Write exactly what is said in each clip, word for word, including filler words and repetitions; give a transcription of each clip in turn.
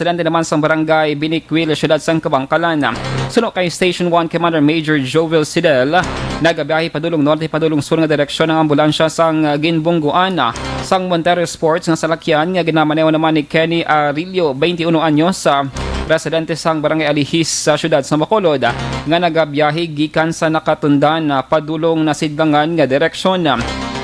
Presidente naman sang Barangay Biniquil, Siyudad sang Kabankalan. Suno kay Station one Commander Major Jovel Sidel, nagabiyahe padulong norte, padulong sur nga direksyon ang ambulansya sang ginbungguan sang Montero Sports nga salakyan nga ginamaneho naman ni Kenny Arillo, twenty-one anyos, ah, residente sang Barangay Alihis sa siyudad sa Bacolod, nga nagabiyahe gikan sa nakatundan, ah, padulong nasidlangan nga direksyon.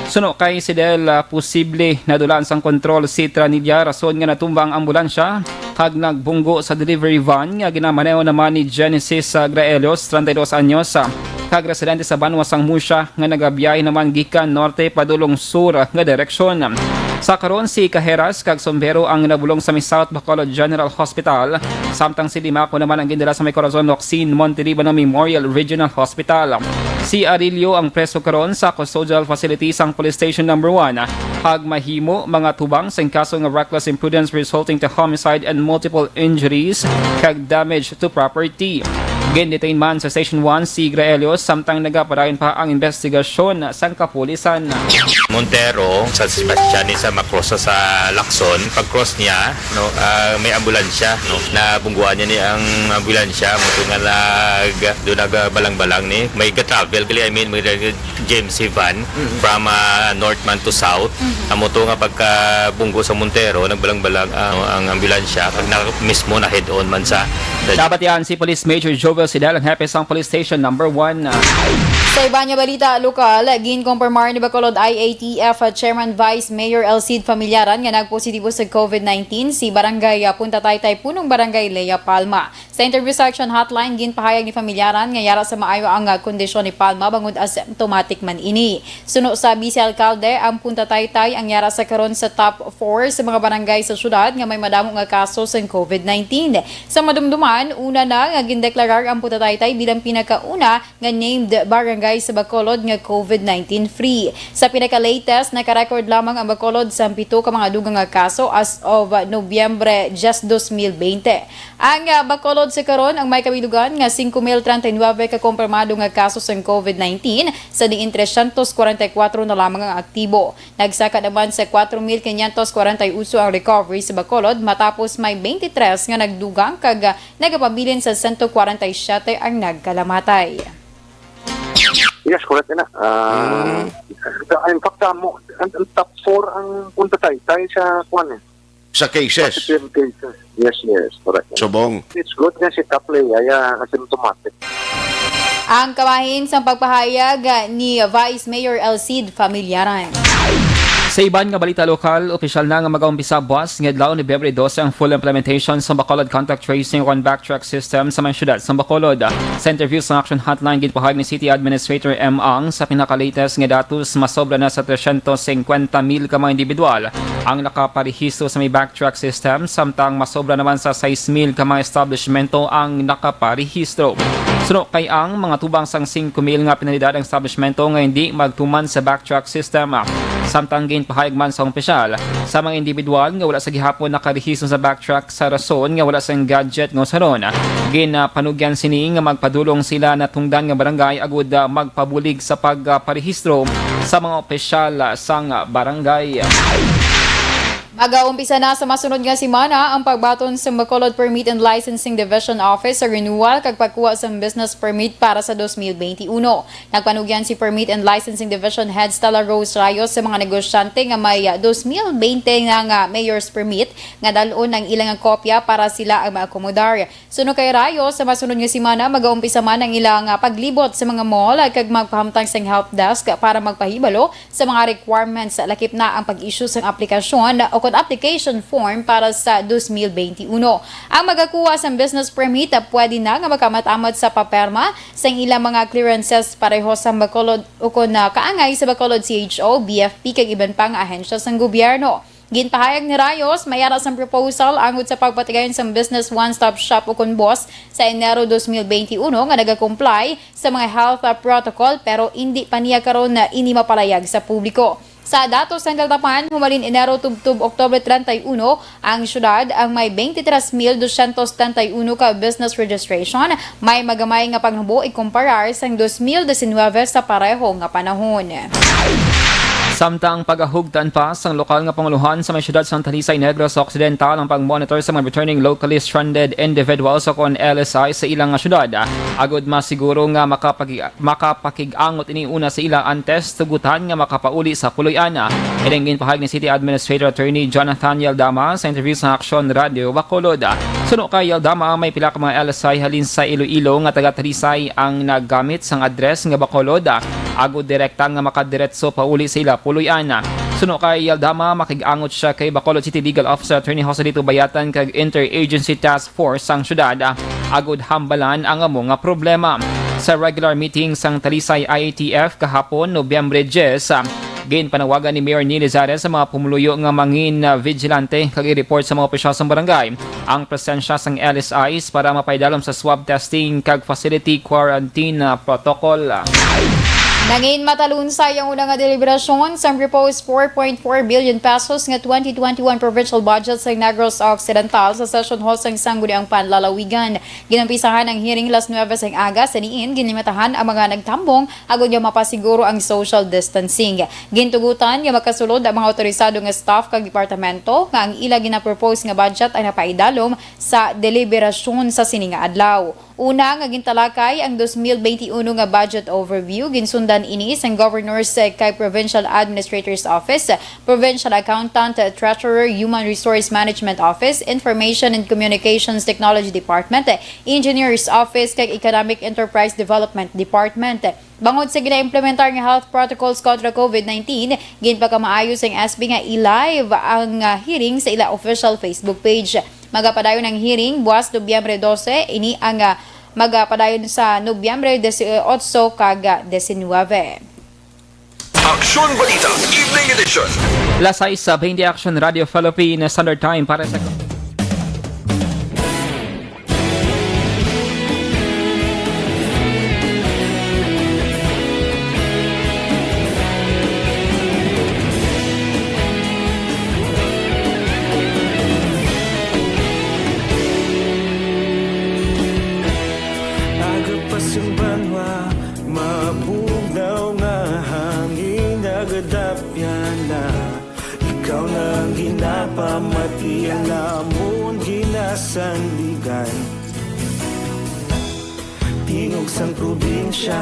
Suno kay Sidel, ah, posible nadulaan sang kontrol si Tranilla, rason nga natumba ang ambulansya kag nagbunggo sa delivery van nga ginamaneho naman ni Genesis, ah, Graelios, treinta y dos anyos, ah, kag residente sa Banwa sang Musya, nga nagabiyahe naman gikan norte padulong sur nga direksyon. Sa karon, si Cajeras kag Sombero ang nabulong sa may South Bacolod General Hospital, samtang si Limaco naman ang gindala sa may Corazon Locsin Montelibano Memorial Regional Hospital. Si Arillo ang preso karon sa custodial facility sang Police Station Number One, kag mahimo mga tubang sing kaso nga reckless imprudence resulting to homicide and multiple injuries kag damage to property. Gin-detain man sa Station one si Graelios, samtang nagapadayon pa ang investigasyon sang kapulisan. Montero, sa Sebastian, sa makrosa sa Lacson, pag-cross niya, no, ah, may ambulansya, no, nabungguan niya ni ang ambulansya, mo to nga nag, doon nagbalang-balang ni, may ga-travel gali, I mean, may James Ivan, from, ah, north man to south. Amo to nga pagkabunggo sa Montero, nagbalang-balang, ah, ang ambulansya, pag na, mismo na head-on man sa Dapat yan si Police Major Jovel Sidel, ang hepe sang Police Station Number One. Sa iban nga balita lokal, ginkumpirmar ni Bacolod I A T F Chairman Vice Mayor Elcid Familiaran nga nagpositibo sa COVID nineteen si Barangay, ah, Punta Taytay, punong Barangay Lea Palma. Sa interview sa Action Hotline, ginpahayag ni Familiaran nga yara sa maayo ang, ah, kondisyon ni Palma bangod asymptomatic man ini. Suno sa Vice Alkalde, ang Punta Taytay ang yara sa karon sa top four sa mga barangay sa syudad nga may madamo nga kaso sang COVID nineteen. Sa madumduman, una na nga gindeklarar ang Punta Taytay bilang pinakauna nga named barangay sa Bacolod nga COVID nineteen free. Sa pinaka-latest, naka-record lamang ang Bacolod sa pito ka mga dugang nga kaso as of Nobyembre diyes, dos mil bente. Ang, ah, Bacolod sa karon ang may kabilugan nga singko mil treinta y nuebe ka kompirmado nga kaso sang COVID nineteen, sa diin tresyentos kwarenta y kuwatro na lamang ang aktibo. Nagsaka naman sa kwatro mil quinientos kwarenta y ocho ang recovery sa Bacolod, matapos may twenty-three nga nagdugang kag, ah, nagapabilin sa sento kwarenta y siyete ang nagkalamatay. Yes, correct na. Ah, in fact, amo, ang, ang top four ang Punta Taytay sa, kuwan, eh. Sa cases. Positive cases. Yes, yes, correct. Subong. It's good nga si Kapley ay, ah, asymptomatic. Ang kabahin sang pagpahayag ni Vice Mayor Elcid Familiaran. Sa iban nga balita lokal, opisyal na nga mag-aumpisa buwas nga adlaw, Nobyembre dose, ang full implementation sa Bacolod contact tracing o Backtrack system sa may siyudad sa Bacolod. Sa interview sa Action Hotline, ginpahayag ni City Administrator M. Ang, sa pinaka-latest nga datos, masobra na sa tresyentos singkwenta mil ka mga individual ang nakaparehistro sa may Backtrack system, samtang masobra naman sa sais mil ka mga establishmento ang nakaparehistro. Suno kay Ang, mga tubang sang singko mil nga penalidad ang establishmento nga hindi magtuman sa Backtrack system. Samtang ginpahayag man sa opisyal, sa mga individual nga wala sa gihapon nakarehistro sa Backtrack sa rason nga wala sang gadget nga usaron, ginapanugyan sini nga magpadulong sila natungdan nga barangay agud, ah, magpabulig sa pagparehistro sa mga opisyal, ah, sang barangay. Mag-aumpisa na sa masunod nga semana ang pagbaton sa Bacolod Permit and Licensing Division Office sa renewal kag pagkuha sa business permit para sa dos mil benti uno. Nagpanugyan si Permit and Licensing Division Head Stella Rose Rayos sa mga negosyante nga may, ah, dos mil benti na nga mayor's permit nga dal-on ang ilang kopya para sila ang maakomodar. Suno kay Rayos, sa masunod nga semana, mag-aumpisa man ang ilang, ah, paglibot sa mga mall kag magpahamtang sang help desk para magpahibalo sa mga requirements, lakip na ang pag-issue sang aplikasyon o kon application form para sa dos mil benti uno. Ang magakuha sang business permit, ah, pwede na nga magkaamat-amat sa paperma sang ilang mga clearances pareho sa Bacolod o kon, ah, kaangay sa Bacolod C H O, B F P kag iban pa nga ahensya sang gobyerno. Ginpahayag ni Rayos, may ara sang proposal angod sa pagpatigayon sang Business One Stop Shop o kon BOSS sa Enero dos mil benti uno nga nagakomply sa mga health, ah, protocol, pero indi pa niya karon na ini mapalayag sa publiko. Sa datos sang Kaltapan, humalin Enero tubtob Oktubre treinta y uno, ang syudad ang may twenty-three mil doscientos setenta y uno ka business registration, may magamay nga pangnubo ikumparar sang dos mil diecinuebe sa pareho nga panahon. Samtang pagahugtan pa sang lokal nga pangulohan sa may siyudad sang Talisay, Negros Occidental, ang pag-monitor sa mga returning locally stranded individuals o kon L S I sa ilang nga siyudad, agud masiguro nga makapagi-, makapakig-angot ini una sa ila antes tugutan nga makapauli sa puloy-an. Ining ginpahayag ni City Administrator Attorney Jonathan Yaldama sa interview sa Aksyon Radio Bacolod. Suno kay Yaldama, may pila ka mga L S I halin sa Iloilo nga taga Talisay ang naggamit sang address nga Bacolod, agud direkta nga makadiretso pauli sa ila puloy-an. Suno kay Yaldama, makig-angot siya kay Bacolod City Legal Officer Attorney Joselito Bayatan kag Interagency Task Force sang syudad, agud hambalan ang amo nga problema. Sa regular meeting sang Talisay I A T F kahapon, Nobyembre diyes, ginpanawagan ni Mayor Neil Lizares sa mga pumuluyo nga mangin, ah, vigilante kag i-report sa mga opisyal sang barangay ang presensya sang L S Is para mapaidalom sa swab testing kag facility quarantine, ah, protocol. Nangin matalunsay ang una nga deliberasyon sang proposed four point four billion pesos nga twenty twenty-one provincial budget sa Negros Occidental sa session hall sang Sangguniang Panlalawigan. Ginumpisahan ang hearing las nuebe sang aga, sa diin ginlimitahan ang mga nagtambong agod nga mapasiguro ang social distancing. Gintugutan nga makasulod ang mga awtorisado nga staff kag departamento nga ang ila ginapropose nga budget ang napaidalom sa deliberasyon sa sini nga adlaw. Una nga gintalakay ang dos mil benti uno nga budget overview, ginsundan ini sang governors kag provincial administrator's office, provincial accountant, treasurer, human resource management office, information and communications technology department, engineer's office, kag economic enterprise development department. Bangod sa ginaimplementar nga health protocols kontra COVID nineteen, ginpakamaayo sang S B nga i-live ang, ah, hearing sa ila official Facebook page. Magapadayon ang hearing buas Nobyembre dose, ini ang, ah, magapadayon sa Nobyembre dieciocho kag, ah, diecinuebe. Aksyon Balita, Evening Edition. Las sais sa twenty, Aksyon Radio Philippine Standard Time para sa Aga pa sang banwa, mabugnaw nga hangin nagadapyan na. Ikaw na ang ginapamati, ang amon ginasandigan. Tingog sang probinsya,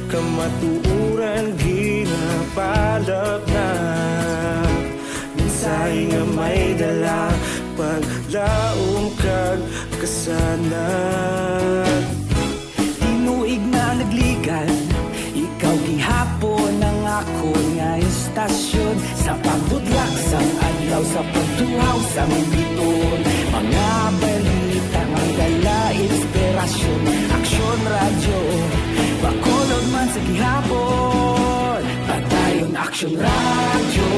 kamatuoran ginapalapnap. Mensahe nga may dala, paglaom kag kasanag. Tinuig na nagligad, ikaw gihapon ang akon nga estasyon. Sa pagbutlak sang adlaw, sa pagtuhaw sang bituon, mga balita nga dala inspirasyon. Aksyon Radyo, Bacolod man sa gihapon. Padayon Aksyon Radyo,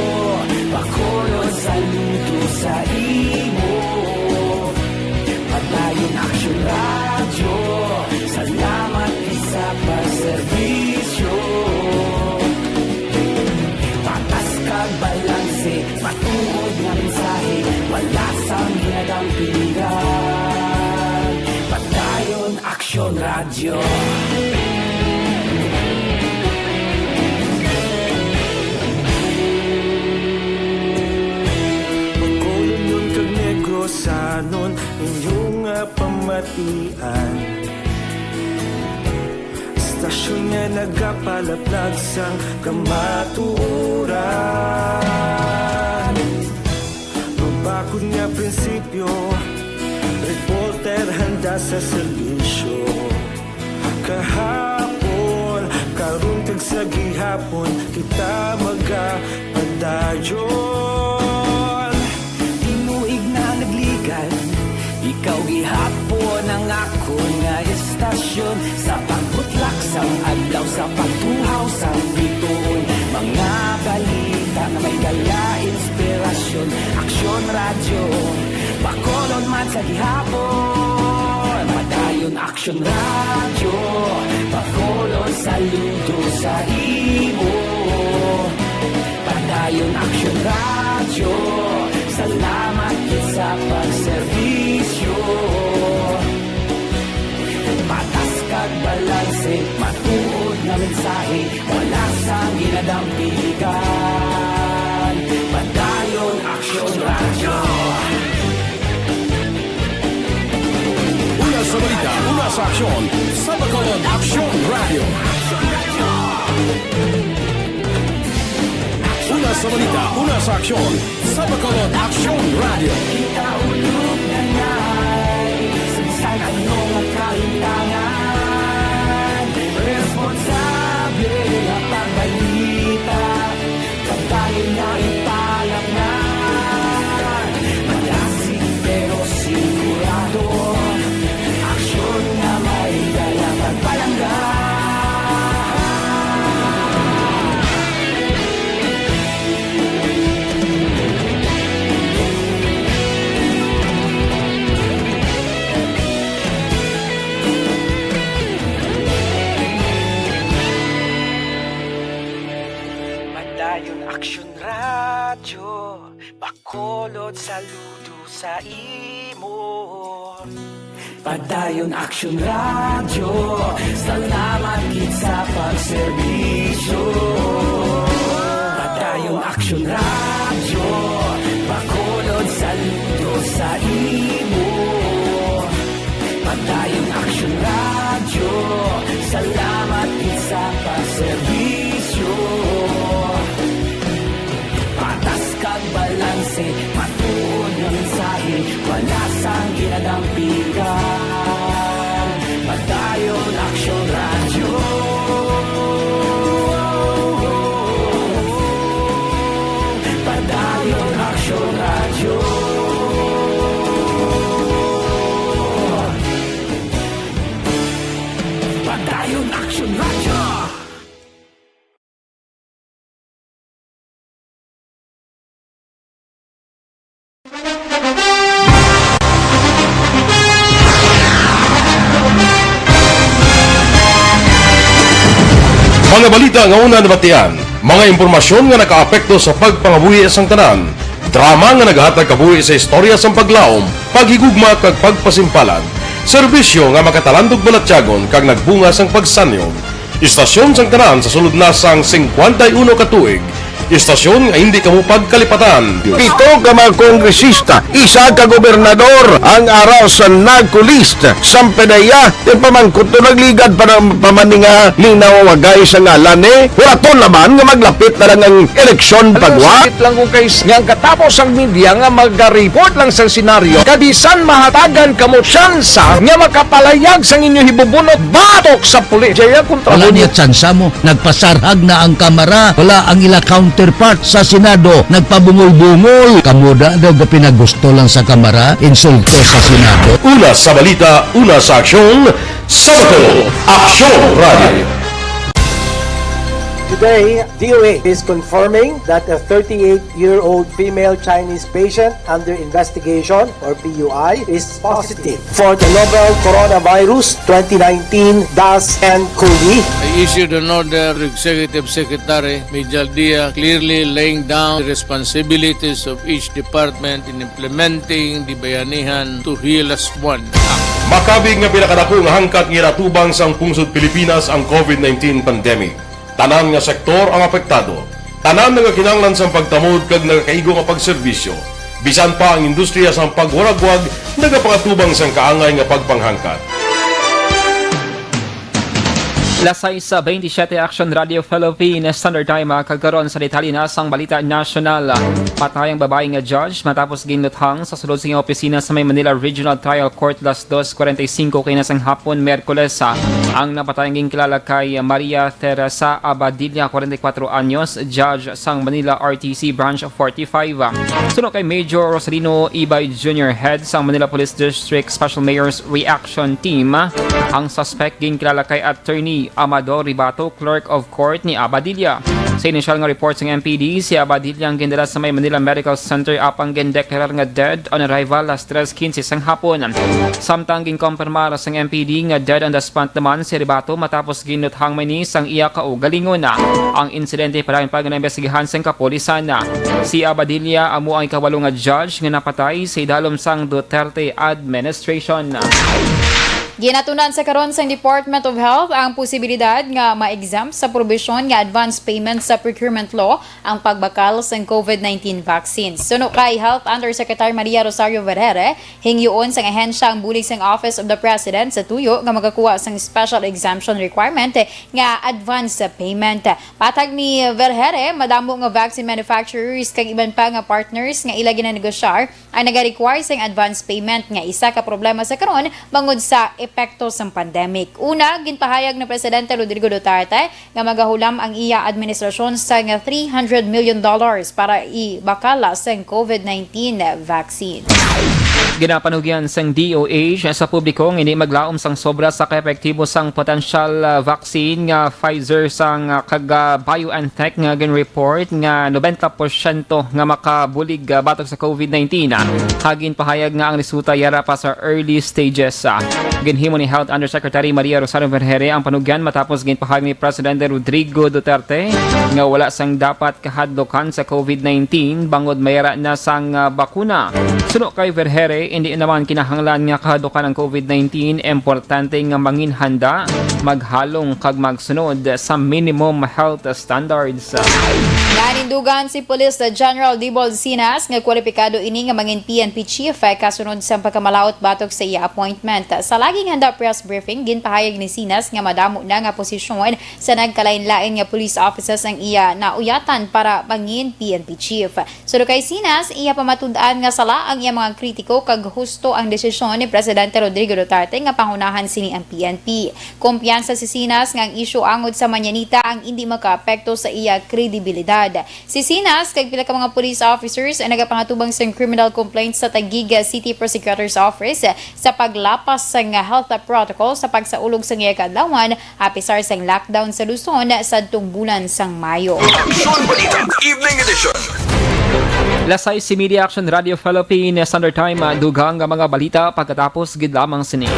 Bacolod, saludo sa imo. Padayon Aksyon Radyo, salamat gid sa pagserbisyo. Patas kag balanse, matuod nga mensahe, wala sang ginadampigan. Padayon Aksyon Radyo. Bacolodnon kag Negrosanon, inyo nga pamatian. Estasyon nga nagapalaplag sang kamatuoran. Mabakod nga prinsipyo, reporter handa sa serbisyo. Kahapon, karon kag sa gihapon, kita magapadayon. Tinuig na nagligad, ikaw gihapon ang akon nga estasyon. Sa pagbutlak sang adlaw, sa pagtuhaw sang bituon, mga balita nga may dala inspirasyon. Aksyon Radyo, Bacolod man sa gihapon. Padayon Aksyon Radyo, Bacolod, saludo sa imo. Padayon Aksyon Radyo, salamat gid sa pagserbisyo. Patas kag balanse, matuod nga mensahe, wala sang ginadampigan. Aksyon sa Bacolod Aksyon Radio. Una sa balita, una sa aksyon sa Bacolod Aksyon Radio. Kita ulog na ngay, sa bisan ano nga kahintangan, responsable nga pagbalita. Padayon nga ipalapnan, malasig pero sigurado. Aksyon nga may dala kag palangga. Padayon Aksyon Radyo, Bacolod, saludo sa imo. Padayon Aksyon Radyo, salamat gid sa pagserbisyo. Padayon Aksyon Radyo, Bacolod, saludo sa imo. Padayon Aksyon Radyo, salamat gid sa pagserbisyo. Patas kag balanse, matuod nga mensahe, wala sang ginadampigan. Padayon Aksyon Radyo. Padayon Aksyon Radyo. Padayon Aksyon Radyo. Mga balita nga una nabatian, mga impormasyon nga nakaapekto sa pagpangabuhi sang tanan, drama nga nagahatag kabuhi sa istorya sang paglaom, paghigugma kag pagpasimpalan, serbisyo nga makatalandog balatyagon kag nagbunga sang pagsanyog. Istasyon sang tanan sa sulod na sang singkwenta y uno ka tuig. Istasyon nga hindi kamo pagkalipatan. Pito ka mga kongresista, isa ka gobernador ang ara sa narco list. Sang PDEA, yung pamangkot to nagligad pa ng pamaninga linaw wagay sa ngalan eh. Huraton naman nga maglapit na lang ang eleksyon pagwa. Sakit lang kung kay s-, nga ang katapos ang media nga maga-report lang sa senaryo, kabisan mahatagan kamo tsansa nga makapalayag sang inyo hibubunot batok sa pulis. Jaya kontra Wala mo. Niya tsansa mo. Nagpasarhag na ang Kamara. Wala ang ila counterpart sa Senado. Nagpabungol-bungol. Kamo da daw ga pinagusto lang sa Kamara, insulto sa Senado. Una sa balita, una sa aksyon, sa Bacolod Aksyon Radio. Today, D O A is confirming that a thirty-eight-year-old female Chinese patient under investigation, or P U I, is positive for the novel coronavirus twenty nineteen dash N cov. I issued an order to Executive Secretary Mijal Dia, clearly laying down the responsibilities of each department in implementing the Bayanihan to Heal As One Act. Makabig nga pinakadako nga hangkat nga ginatubang sang pungsod Pilipinas ang covid nineteen pandemic. Tanan nga sektor ang apektado. Tanan nagakinahanglan sang pagtamod kag nagakaigo nga pagserbisyo. Bisan pa ang industriya sang pagwaragwag nagapangatubang sang kaangay nga pagpanghangkat. Las sais bentisiete, Action Radio Philippines Standard Time, ah, kag karon sa detalye na sang balita nasyonal. Patay ang babayi nga judge matapos ginluthang sa sulod sa iyang opisina sa may Manila Regional Trial Court las dos cuarenta y cinco kaina sang hapon, Miyerkules. Ang napatay ang ginkilala kay Maria Teresa Abadilla, forty-four anyos, judge sang Manila R T C Branch forty-five. Suno kay Major Rosalino Ibay Junior, head sang Manila Police District Special Mayor's Reaction Team, ang suspect ginkilala kay Attorney Amador Ribato, Clerk of Court ni Abadilla. Sa inisyal nga report sang M P D, si Abadilla ang gindala sa may Manila Medical Center apang gindeklarar nga dead on arrival las tres quince sang hapon. Samtang ginkompirmar sang M P D nga dead on the spot naman si Ribato matapos ginluthang man ini sang iya kaugalingon. Ang insidente padayon pa nga naimbestigahan sang kapulisan. Si Abadilla amo ang ikawalo nga judge nga napatay sa idalom sang Duterte administration. Ginatunan sa karon sang Department of Health ang posibilidad nga ma-exempt sa probisyon nga advance payment sa procurement law ang pagbakal sang COVID nineteen vaccines. Suno kay Health Undersecretary Maria Rosario Vergere, hingyoon sang ahensya ang bulig sang Office of the President sa tuyo nga makakuha sang special exemption requirement nga advance payment. Patag ni Vergere, madamo nga vaccine manufacturers kag iban pa nga partners nga ila ginanegosyar ang nagarequire sang advance payment nga isa ka problema sa karon bangod sa epekto sang pandemic. Una, ginpahayag ni Presidente Rodrigo Duterte nga magahulam ang iya administrasyon sang three hundred million dollars para ibakala sang COVID nineteen vaccine. Ginapanugyan sang D O H sa publiko nga hindi maglaom sang sobra sa kaepektibo sang potensyal, ah, vaccine nga Pfizer sang, ah, kag, ah, BioNTech nga gin-report nga nobenta porsyento nga makabulig, ah, batok sa COVID nineteen. Ah, ginpahayag nga ang resulta yara pa sa early stages. Ah, ginhimo ni Health Undersecretary Maria Rosario Vergere ang panugyan matapos ginpahayag ni Presidente Rodrigo Duterte nga wala sang dapat kahadlokan sa COVID nineteen bangod mayara na sang, ah, bakuna. Suno kay Vergere, hindi naman kinahanglan nga kahadlokan ang COVID nineteen, importante nga mangin handa, maghalong kag magsunod sa minimum health standards. Nanindugan si Police General Dibol Sinas nga kwalipikado ini nga mangin P N P chief, eh, kasunod sang pagkamalaut batok sa iya appointment. Sa laging handa press briefing, ginpahayag ni Sinas nga madamo na nga posisyon sa nagkalain-lain nga police officers ang iya nauyatan para mangin P N P chief. Suno kay Sinas, iya pamatud-an nga sala ang iya mga kritiko kag husto ang desisyon ni Presidente Rodrigo Duterte nga pangunahan sini ang P N P. Kumpiyansa si Sinas nga ang isyu angod sa Mañanita ang indi makaapekto sa iya kredibilidad. Si Sinas kag pila ka mga police officers ang nagapangatubang sang criminal complaint sa Taguig City Prosecutor's Office sa paglapas sang health protocol sa pagsaulog sang iya kaadlawan apisar sang lockdown sa Luzon sadtong bulan sang Mayo. Aksyon Balita, Evening Edition. Lasay si Media Action Radio Philippines, Standard Time, ah, dugang nga mga balita pagkatapos gid lamang sini.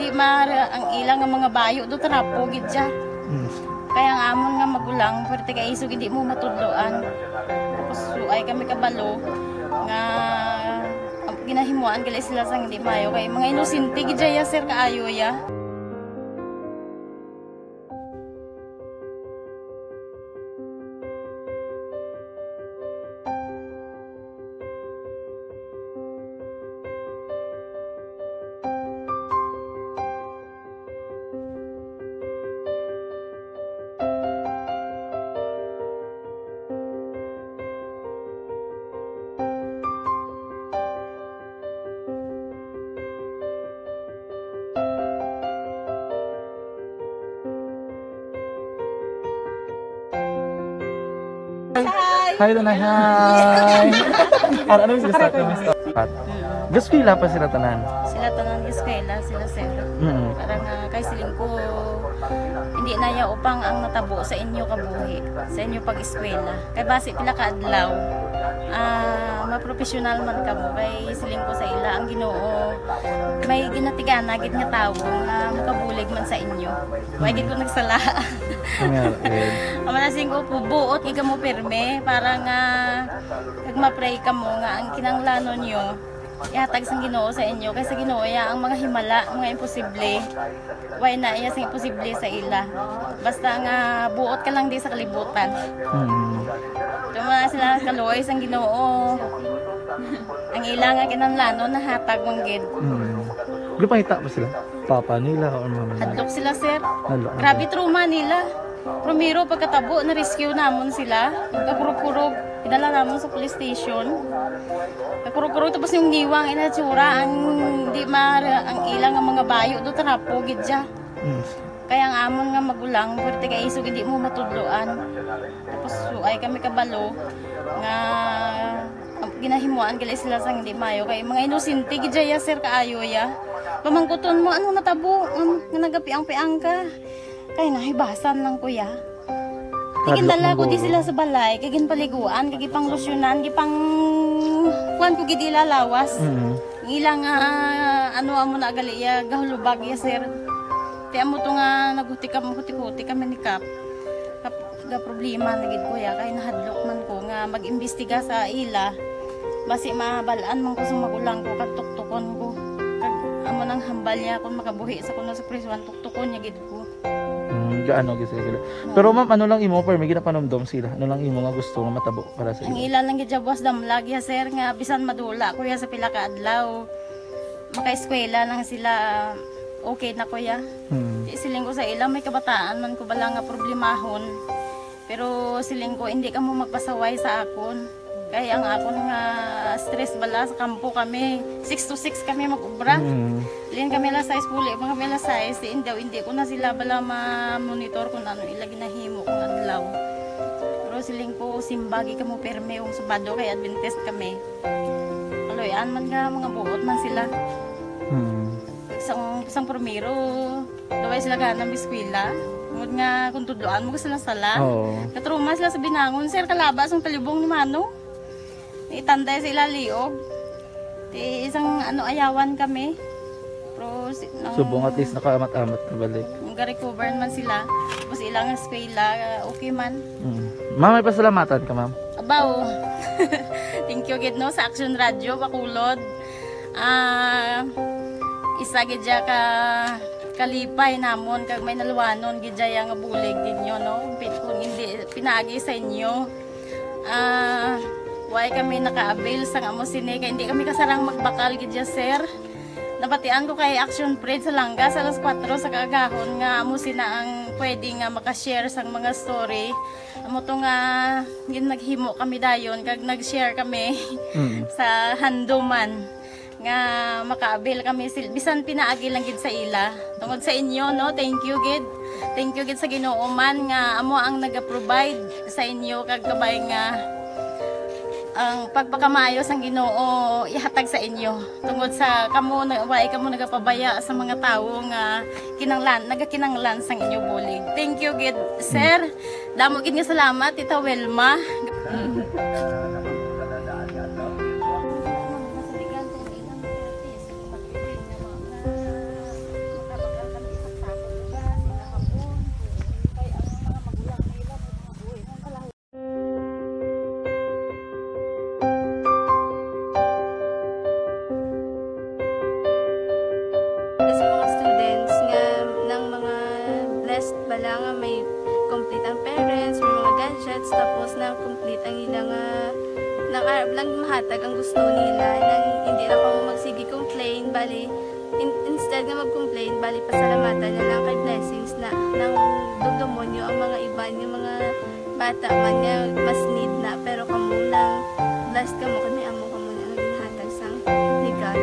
Di mara ang ila nga mga bayo do, trapo gid siya. Mm. Kaya ang amon nga magulang, pwerte kay isog hindi mo matudloan. Tapos suay kami kabalo nga ginahimuan gali sila sang hindi maayo kay mga inosente gid siya, sir, kaayo ya. Hi! Hi, Tanay. Hi! Ano, ano yung gusto? Gusto pa sila tanan? Sila tanan eskwela, sila sir. Mm. Para nga kay siling ko, hindi na ya upang ang natabo sa inyo kabuhi, sa inyo pag-eskwela. Kay basi pila ka adlaw, ah, mapropesyonal man kamo. Kay siling ko sa ila, ang Ginoo may ginatigana gid nga tawo nga makabulig man sa inyo. Wa gid ko nagsala. Amen. Ang mga siling ko, buot gid kamo pirme para nga kag ma-pray kamo nga ang kinahanglanon nyo ihatag sang Ginoo sa inyo, kay sa Ginoo ya ang mga himala, mga imposible. Way na iya sing imposible sa ila. Basta nga buot ka lang di sa kalibutan. Mm. Tuma sila kaluoy sang Ginoo. Ang ila nga kinahanglanon nahatag man gid. Mm. Gipangita ba sila? Papa nila or mama nila? Hadlok sila, sir. Hadlok. Grabe trauma nila. Primero, pagkatabo, na-rescue namon sila. Pagkakurog-kurog, idala namon sa police station. Pagkakurog-kurog, tapos yung niwang inatsura, ang di ma-, ang ilang nga mga bayo do, trapo gid siya. Mm. Kaya ang amon nga magulang, pwerte kay isog hindi mo matudloan. Tapos suay kami kabalo nga Ginahimuan gali sila sang hindi maayo kay mga inosente gid ya, sir, kaayo ya. Pamangkuton mo, "Ano natabo? Ano nga nagapiang-piang ka?" Kay nahibasan lang ko ya. Hadlok Gindala man ko di guro. Sila sa balay, kay ginpaliguan, kay gipanglusyonan, gipang kuan ko gid ila lawas. Mm. Ang ila nga, ano, amo na gali ya, gahulubag ya, sir. Ti amo to nga naghuti kam-, huti-huti kami ni Kap. Kap-, ga problema na gid ko ya, kay nahadlok man ko nga mag-imbestiga sa ila. Basi mabal-an man ko sa magulang ko, kag tuktukon ko. Kag amo nang hambal niya kung makabuhi sa kuno sa prisuan, tuktukon niya gid ko. Mm, gaano gid sila. Oo. Pero ma'am, ano lang imo, per may ginapanumdom sila? Ano lang imo nga gusto nga matabo para sa Ang ila? Ila lang gid ya buwas damlag ya, sir, nga bisan madula ko ya sa pila ka adlaw, makaeskwela lang sila, okay na ko ya. Hmm. Di siling ko sa ila, may kabataan man ko bala nga problemahon. Pero siling ko, hindi kamo magpasaway sa akon. Kay ang akon nga stress bala sa kampo kami, six to six kami mag-ubra. Mm. Lin kami alas sais, puli pa kami alas sais, di, hindi, hindi ko na sila bala ma-monitor kung ano ila ginahimo kung adlaw. Pero siling ko, simbagi kamo pirme kung Sabado kay Adventist kami. Kaluy-an man nga mga buot man sila. Mm. Sang, sang primero, daway sila gana mag-eskwela. Tungod nga kung tudloan mo sila sala. Oo. Katruma sila sa binangon, sir, kalaba sang talibong ni Mano. Itanday sa ila liog. Ti isang ano, ayawan kami. Pero si, nang Subong at least nakaamat-amat na balik. Nang ga-recover naman sila. Tapos ilang eskwela, okay man. Mm. Ma'am, may pasalamatan ka, ma'am? Abaw. Thank you gid, no, sa Action Radio, Bacolod. Ah, isa gid ya ka kalipay namon kag may naluwanon gid ya nga bulig ninyo, no? Pi-, kung hindi pinaagi sa inyo, ah, why kami naka-avail sang amo sini? Kay hindi kami kasarang magbakal gid ya, sir. Nabatian ko kay Action Fred sa Langga sa alas kuwatro sa kaagahon nga amo sina ang pwede nga maka-share sang mga story. Amo to nga gin-, naghimo kami dayon kag nag-share kami Mm. sa handuman nga maka-avail kami sil-, bisan pinaagi lang gid sa ila. Tungod sa inyo, no, thank you gid. Thank you gid sa Ginoo man nga amo ang naga-provide sa inyo kag kabay nga ang pagpakamaayo sang Ginoo ihatag sa inyo. Tungod sa kamo na, wala kamo nagapabaya sa mga tawo nga kinanglan, nagakinanglan sang inyo bulig. Thank you gid, sir. Damo gid nga salamat, Tita Wilma. Sa mga students nga, nang mga blessed bala nga may complete ang parents, may mga gadgets, tapos na complete ang ila nga, nang arab lang mahatag ang gusto nila, nang hindi lang kamo magsige complain, bali, in-, instead nga mag-complain, bali, pasalamatan na lang kay blessings na, nang dumdumon nyo ang mga iban, yung mga bata man nga mas need na, pero kamo nang blessed kamo, kay may amo kamo na nga ginhatag sang ni God.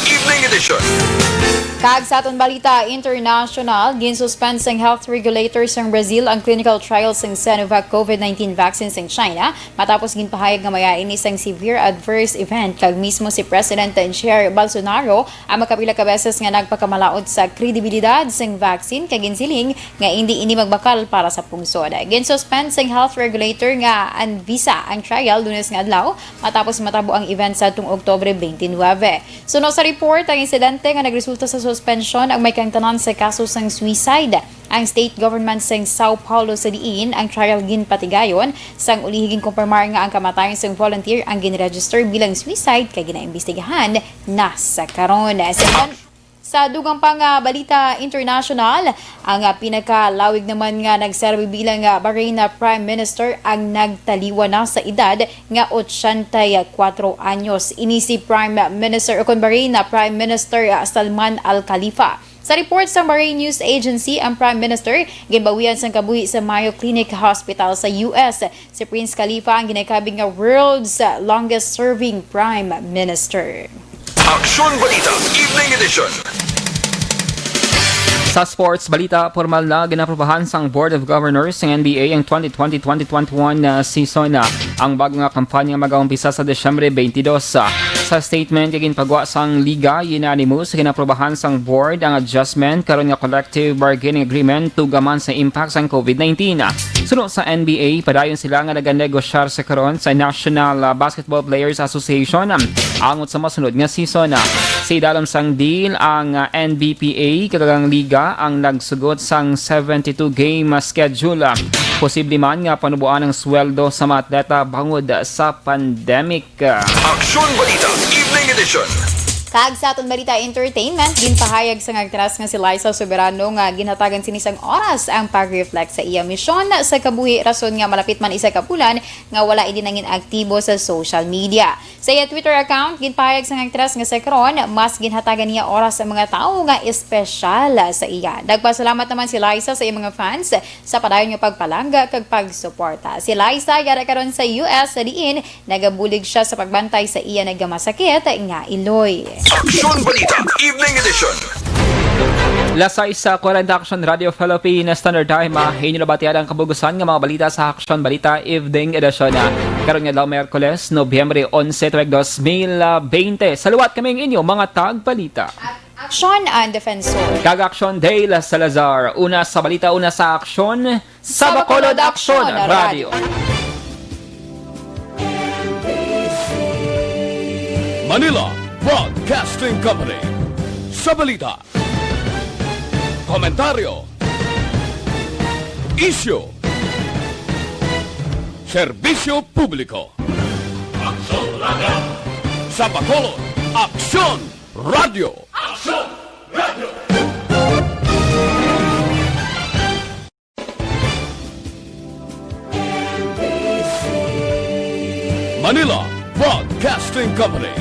Evening Edition. Kag sa aton balita international, ginsuspend sang health regulator sang Brazil ang clinical trial sang Sinovac COVID nineteen vaccine sang China matapos ginpahayag nga maya ini sang severe adverse event, kag mismo si President Jair Bolsonaro ang makapila ka beses nga nagpakamalaut sa kredibilidad sang vaccine kag ginsiling nga indi ini magbakal para sa pungsod. Ginsuspend sang health regulator nga Anvisa ang trial Lunes nga adlaw matapos matabo ang event sa atong Oktubre twenty-nine. Suno sa report, Insidente nga nagresulta sa suspensyon ang may kaangtanan sa kaso sang suicide. Ang state government sang Sao Paulo sa diin ang trial ginpatigayon sang ulihi ginkumpirmar nga ang kamatayon sang volunteer ang ginregister bilang suicide kag ginaimbestigahan na sa karon. Sa, sa dugang pa nga balita international, ang, ah, pinakalawig naman nga nagserbi bilang, ah, Bahrain na Prime Minister ang nagtaliwan na sa edad nga ochenta y cuatro anyos. Ini si Prime Minister, o kon Bahrain na Prime Minister, ah, Salman Al Khalifa. Sa report sa Bahrain News Agency, ang Prime Minister ginbawian sang kabuhi sa Mayo Clinic Hospital sa U S. Si Prince Khalifa ang ginakabig nga world's longest serving Prime Minister. Aksyon Balita, Evening Edition. Sa sports balita, formal na ginaprobahan sang Board of Governors sang N B A ang twenty twenty twenty twenty-one na season. Ang bago nga kampanya magaumpisa sa Disyembre twenty-two. Sa statement nga ginpagwa sang liga, unanimous ginaprobahan sang board ang adjustment karon nga collective bargaining agreement tuga man sa impact sang COVID nineteen. Suno sa N B A, padayon sila nga naganegosyar sa karon sa National, ah, Basketball Players Association, um, angot sa masunod nga season. Sa idalom sang deal, ang, ah, N B P A kag ang liga ang nagsugot sang seventy-two game, ah, schedule. Ah, posible man nga panuboan ang sweldo sa mga atleta bangod sa pandemic. Aksyon Balita, Evening Edition. Kag sa aton balita entertainment, ginpahayag sang aktres nga si Liza Soberano nga ginhatagan sini sang oras ang pag-reflect sa iya misyon sa kabuhi, rason nga malapit man isa ka bulan nga wala ini nangin aktibo sa social media. Sa iya Twitter account, ginpahayag sang aktres nga sa karon, mas ginhatagan niya oras sa mga tawo nga espesyal sa iya. Nagpasalamat naman si Liza sa iya mga fans sa padayon nga pagpalangga kag pagsuporta. Si Liza yara karon sa U S, sa diin nagabulig siya sa pagbantay sa iya nagamasakit nga iloy. Aksyon Balita, Evening Edition. Las sais sa kwarenta, Aksyon Radio Philippines Standard Time. Ah, inyo nabatian ang kabugusan nga mga balita sa Aksyon Balita Evening Edition. Ah, karon nga adlaw, Miyerkules, Nobyembre onse, tuig dos mil bente. Sa liwat kami ang inyo mga tagbalita. Aksyon ang Defensor. Kag Aksyon Dale Salazar. Una sa balita, una sa aksyon, sa Bacolod Aksyon Radio. Manila Broadcasting Company. Sa balita, komentaryo, isyu, serbisyo publiko. Aksyon Radio. Sa Bacolod, Aksyon Radio. Aksyon Radio. Manila Broadcasting Company.